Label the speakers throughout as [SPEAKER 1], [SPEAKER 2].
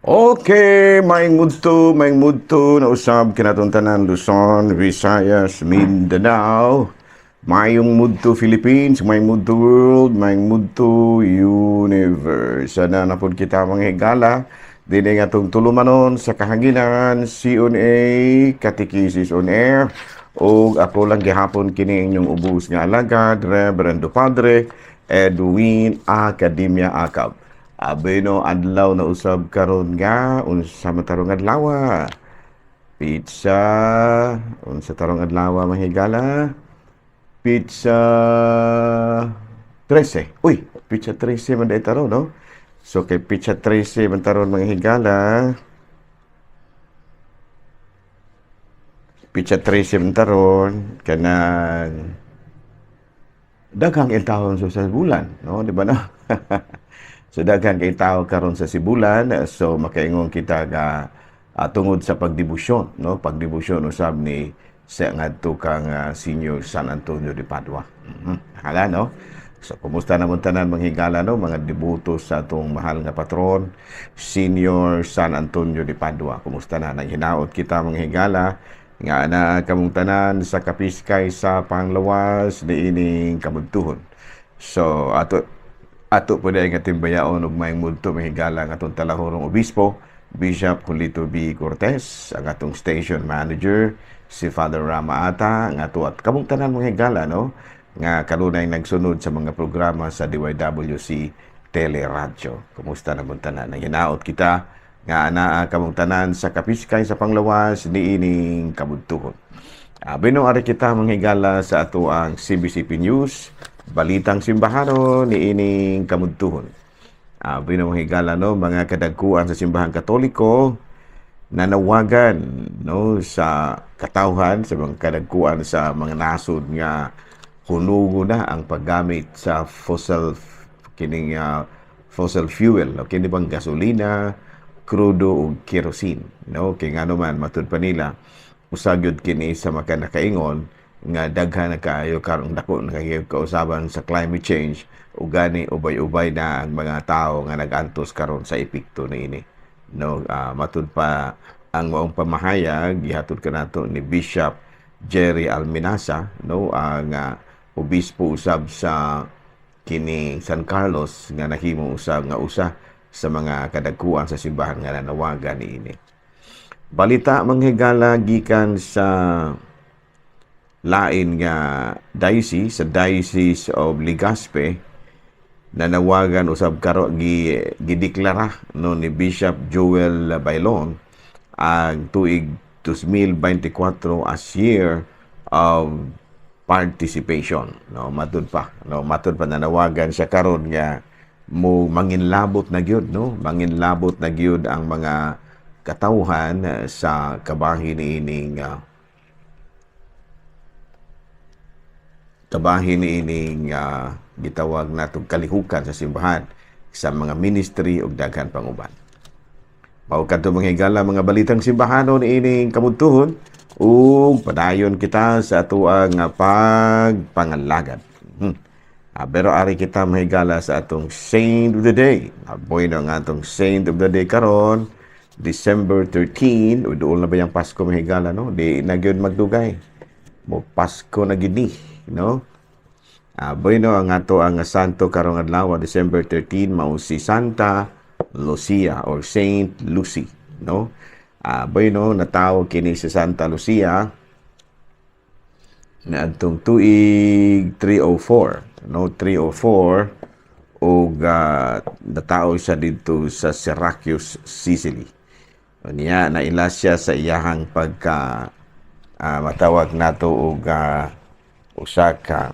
[SPEAKER 1] Okay, maayong mudto na usab kinatong tanan, Luzon, Visayas, Mindanao. Maayong mudto, Philippines, maayong mudto, world, maayong mudto, universe. Sana na pud kita, mga higala, dini nga atong tulumanon sa kahanginan, CONA, Katekisis on Air. O ako lang gihapon kini inyong ubos nga alagad, Reverendo Padre Edwin Academia Acab. Abi no, adlaw na usab karon nga unsa man tarong adlaw? Petsa unsa tarong adlaw, mga higala? Petsa 13. Uy, petsa 13 man diay taron, no? So kay petsa 13 man taron, mga higala. Petsa 13 man taron kanang daghang intawon sa bulan, no? Di ba na? So daghan kay tao karon sa sibulan, so makaingon kita nga tungod sa pagdebosyon, no? Pagdebosyon usab ni sa ngadto kang Senior San Antonio de Padua. Hala, no? So kumusta naman tanan, mga higala, no, mga deboto sa atong mahal nga patron, Senior San Antonio de Padua? Kumusta na? Nang hinaot kita, mga higala, nga na kamong tanan sa kapiskay sa panglawas niining kabudtuhon. So ato ato po nga timbayaon og maayong mudto, mga higala, ang atong talahurong obispo, Bishop Julito B. Cortez, ang atong station manager, si Father Rama Ata, ang ato at kamong tanan, mga higala, no, nga kanunay nagsunod sa mga programa sa DYWC Teleradyo. Kumusta na tanan? Nang hinaot kita nga anaa kamong tanan sa kapiskay sa panglawas niining kabudtuhon. Bino ari kita, mga higala, sa ato ang CBCP News, Balitang Simbahano niining kamudtuhon. Bino, mga higala, no, mga kadagkuan sa Simbahang Katoliko nanawagan, no, sa katawhan sa mga kadagkuan sa mga nasod nga hunugo na ang paggamit sa fossil kining fossil fuel, no, kini bang gasolina, krudo ug kerosene, no? Kay ngano man, matud pa nila, usa gyud kini sa maka nakaingon nga daghan na kaayo karong dako na kaayo kausaban sa climate change ug gani ubay-ubay na ang mga tawo nga nag-antos karon sa epekto niini, no? Matud pa ang maong pamahayag gihatod kanato ni Bishop Jerry Alminaza, no, ang obispo usab sa kini San Carlos nga nahimo usab nga usa sa mga kadagkuan sa simbahan nga nanawagan niini. Balita, mga higala, gikan sa lain nga diocese, sa Diocese of Legazpi, nanawagan usab karo gi gideklara, no, ni Bishop Joel Bailon ang tuig 2024 as year of participation, no? Matud pa, no, matud pa nanawagan siya karon nga mo manginlabot na gyud, no, manginlabot na gyud ang mga katawhan sa kabahin niining gitawag natong kalihukan sa simbahan sa mga ministry ug daghan pang uban. Mao kadto, mga higala, mga balitang simbahanon ining kamudtuhon ug padayon kita sa atoang pagpangalagad. Pero ari kita, mga higala, sa atong Saint of the Day. Bueno ang atong Saint of the Day karon, December 13, o duol na ba yung Pasko, mga higala, no? Di na gyud magdugay. Mo Pasko na gid ni, no? Bueno ang ato ang santo karong adlaw, December 13, mao si Santa Lucia or Saint Lucy, no? Bueno, natawo kini si Santa Lucia na adtong tuig 304, no, 304 ug natao siya didto sa Syracuse, Sicily. Niya naila siya sa iyahang pagka matawag nato og usa ka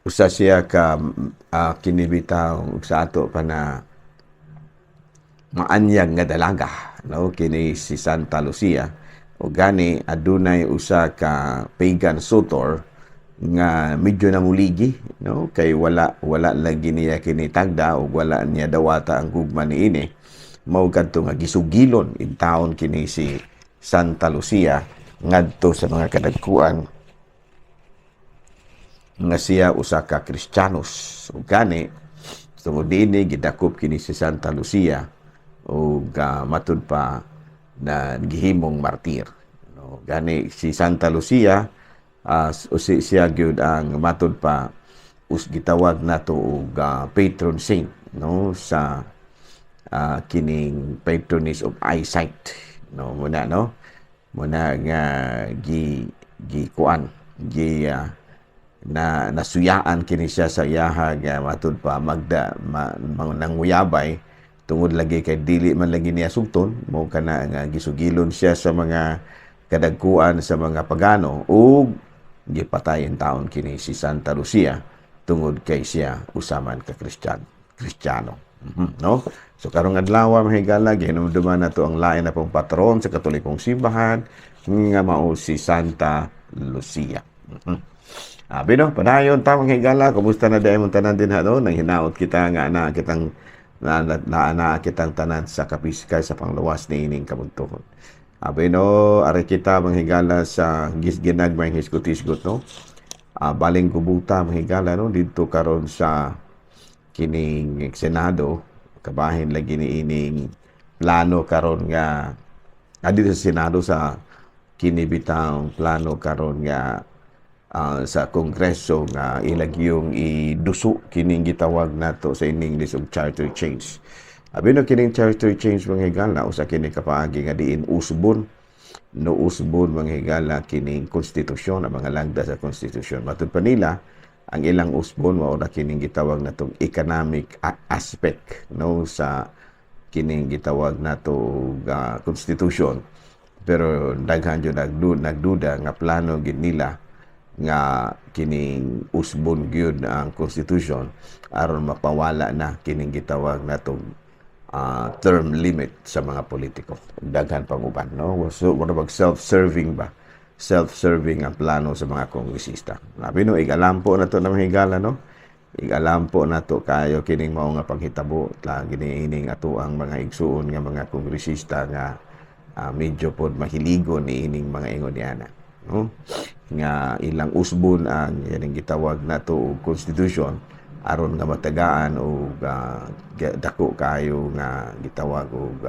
[SPEAKER 1] usa siya ka kinibitaw sa ato pa na maanyag nga dalaga, no, kini si Santa Lucia. O gani adunay usa ka pagan suitor nga medyo namuligi, no, kay wala wala lagi niya kini tagda ug wala niya dawata ang gugma niini. Mao kadto nga gisugilon intawon kini si Santa Lucia ngadto sa mga kadagkuan nga siya usa ka Kristiyanos. Ug gani Tungod niini, gidakop kini si Santa Lucia ug matud pa na gihimong martir. No, gani si Santa Lucia usi siya gyud ang matud pa us gitawag nato og patron saint, no, sa kining patroness of eyesight, no. Muna, no, muna nga gi gi kuan gi na nasuyaan kini siya sa iyaha nga matud pa magda ma, nanguyabay tungod lagi kay dili man lagi niya sugton mo kana nga gisugilon siya sa mga kadagkuan sa mga pagano ug gipatay taon kini si Santa Lucia tungod kay siya usa man ka Kristiyano, no? So karong adlaw, mga higala, gihinumduman nato ang lain na pong patron sa Katolikong simbahan nga mao si Santa Lucia. Abi no, padayon ta, mga higala, kumusta na diay mong tanan din ha, no? Nang hinaot kita nga na kitang na, na, na, na kitang tanan sa kapiskay sa panglawas ni ining kabuntuhon. Abi no, ari kita, mga higala, sa ginagmay hisgot-hisgot, no. Baling kubuta, mga higala, no, didto karon sa kining Senado, kabahin lagi ni ining plano karon nga dito sa Senado, sa kini bitang plano karon nga sa Kongreso nga ilagyong iduso kining gitawag nato sa in English og charter change. Abi no, kining charter change, mga higala, usa kini kapaagi nga diin usbon, no, usbon, mga higala, kining konstitusyon, ang mga lagda sa konstitusyon. Matud pa nila, ang ilang usbon mao ra kining gitawag natong economic aspect, no, sa kining gitawag nato constitution, pero daghan jud nagduda nga plano gid nila nga kining usbon gyud ang constitution aron mapawala na kining gitawag natong term limit sa mga politiko. Daghan pang uban, no? So, mura bag self-serving ba? Self-serving ang plano sa mga kongresista. Labi no, igalampo na to ng mga higala, no? Igalampo na to kayo kining mao nga panghitabo, lagi ni ining ato ang mga igsuon nga mga kongresista nga medyo pod mahiligon ni ining mga ingon niana, no? Nga ilang usbon ang yaning gitawag nato og constitution aron nga matagaan og dako kayo nga gitawag og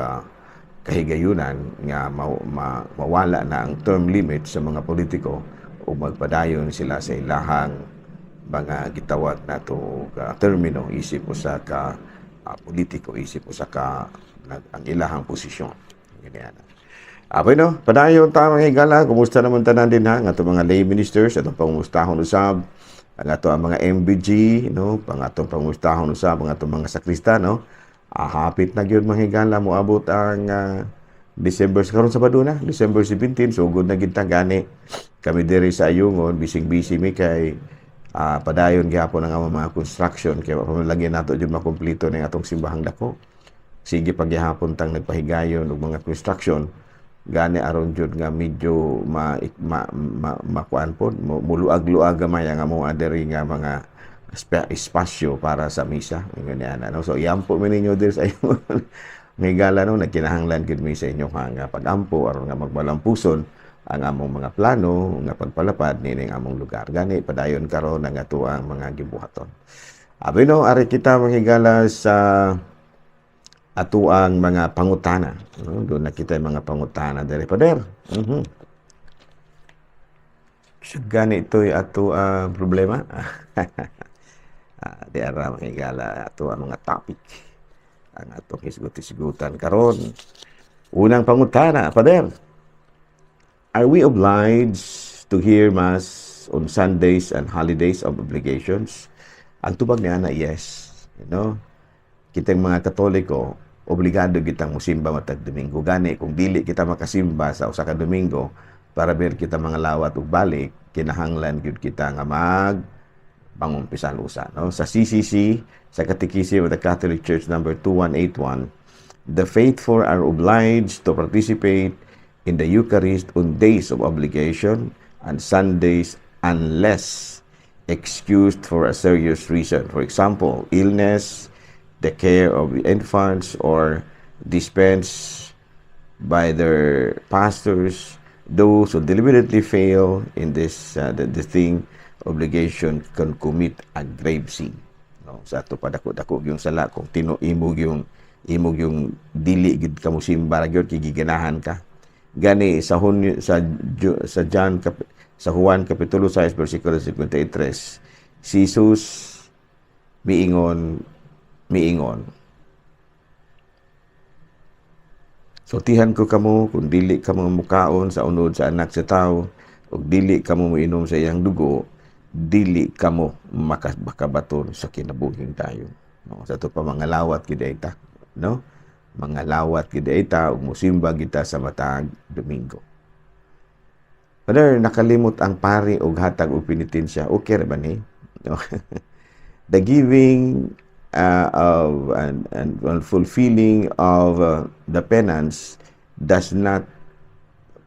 [SPEAKER 1] kahigayunan nga mawala na ang term limit sa mga politiko o magpadayon sila sa ilahang mga gitawag nato og termino isip usa ka politiko, isip usa ka ang ilahang posisyon. Ganyan. Apay no, padayon ta, mga higala, kumusta naman tanan din ha, nga mga lay ministers, atong pangumustahon usab, ang ato ang mga MBG, no, pang atong pangumustahon usab ang atong mga sakrista, no. Hapit na gyud, mga higala, moabot ang December karon, Sabado na, December 17, sugod na gid ta. Gani kami diri sa Ayungon, busy-busy mi kay padayon gyapon ang among mga construction kay wa pa man lagi nato jud makumpleto ning atong simbahang dako. Sige pagyahapon tang nagpahigayon og mga construction, gani aron jud nga medyo ma, ma, ma, makuan pod, muluag-luag gamay ang among diri nga mga espasyo para sa misa, ganyan, ano. So iampo mi ninyo diri sa Ayungon, ngigala, no. Nagkinahanglan gid mi sa inyo nga pag-ampo aron nga magmalampuson ang among mga plano nga pagpalapad nining among lugar. Gani padayon karon ang atoang mga gibuhaton. Abi no, ari kita, mga higala, sa atuang mga pangutana. No? Doon na kita yung mga pangutana diri, pader. So, gani ito'y ato ang problema. Di ara, mga higala, ato ang mga topic ang atong hisgot-hisgutan karon. Unang pangutana, pader. Are we obliged to hear Mass on Sundays and holidays of obligations? Ang tubag niya na yes. Kitang mga Katoliko, obligado kitang musimba matag Domingo. Gani, kung dili kita makasimba sa usa ka Domingo, para ber kita mga lawat ug balik, kinahanglan gyud kita nga mag pangumpisan usa, no? Sa CCC, sa Catechism of the Catholic Church number 2181, the faithful are obliged to participate in the Eucharist on days of obligation and Sundays unless excused for a serious reason. For example, illness, the care of the infants, or dispensed by their pastors. Those who deliberately fail in this the thing obligation can commit a grave sin. No, sa ato pa, dako-dako yung sala kung tino imo yung dili gid ka mo simba ra gyud kay giganahan ka. Gani sa Hunyo, sa John sa Juan kapitulo 6 bersikulo 53, si Jesus miingon, "Sultihan ko kamo, kung dili kamo mukaon sa unod sa Anak sa Tao ug dili kamo moinom sa iyang dugo, dili kamo makabaton sa kinabuhing dayon." No, sa ato pa, mga lawat gid ta, no? Mga lawat gid ta ug musimba kita sa matag Domingo. Father, nakalimot ang pari og hatag og penitensya. Okay ra ba ni? No? The giving of and fulfilling of the penance does not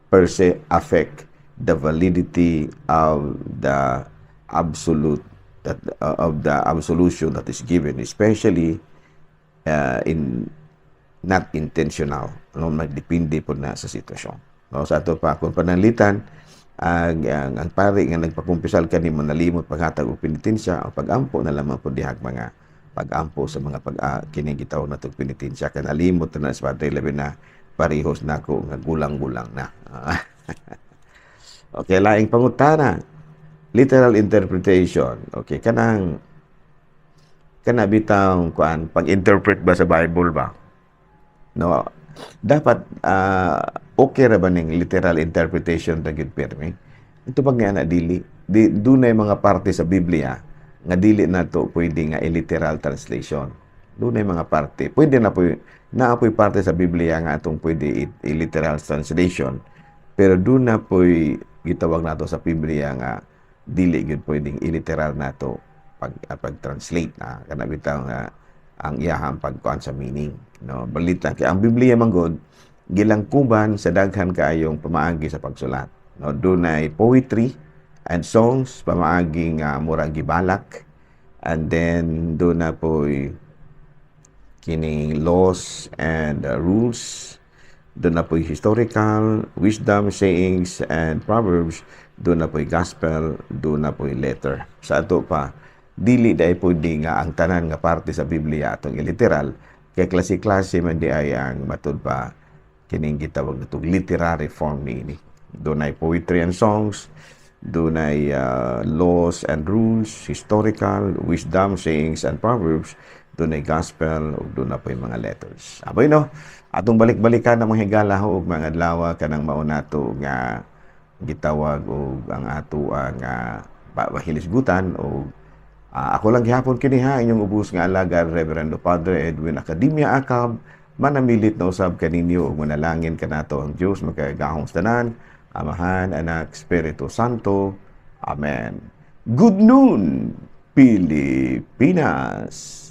[SPEAKER 1] per se affect the validity of the absolute that of the absolution that is given, especially in not intentional, no? Magdepende po na sa sitwasyon, no? Sa ato pa, kung pananglitan ang pari nga nagpakumpisal kani mo nalimot paghatag og penitensya o pagampo na lamang po dihag mga pagampo sa mga pag kining gitawag natong penitensya kay nalimot na sa padre, labi na parihos nako nga gulang-gulang na. Okay, laing pangutana. Literal interpretation. Okay, kanang kana bitang kuan, pag-interpret ba sa Bible ba? No, dapat okay ra ba ning literal interpretation ra gyud pirmi? Ito pag nga na dili di, dunay mga parte sa Biblia nga dili nato pwede nga i-literal translation. Dunay mga parte. Pwede na po, naa po'y parte sa Biblia nga atong pwede i-literal translation. Pero duna po'y gitawag nato sa Biblia nga dili gyud pwedeng i-literal nato pag-translate na kana bitaw nga ang iyahang pagkuan sa meaning, no? Balita kay ang Biblia man gud gilangkuban sa daghan kaayong pamaagi sa pagsulat, no? Dunay poetry and songs, pamaagi nga murag gibalak, and then duna po'y kining laws and rules, duna po'y historical, wisdom, sayings and proverbs, duna po'y gospel, duna po'y letter. Sa ato pa, dili dai pwede nga ang tanan nga parte sa Biblia atong iliteral kay klase-klase man di ay ang matud pa kining gitawag natong literary form niini. Dunay poetry and songs, dunay laws and rules, historical, wisdom, sayings and proverbs, dunay gospel ug duna po'y mga letters. Aboy no, atong balik-balikan ang mga higala ug mga adlaw kanang mao nato nga gitawag og ang ato ang hilisgutan og ako lang gihapon kini ha, inyong ubos nga alagad, Reverendo Padre Edwin Academia Acab, manamilit na usab kaninyo ug manalangin kanato ang Dios makagagahom sa tanan, Amahan, Anak, Espiritu Santo. Amen. Good noon, Pilipinas.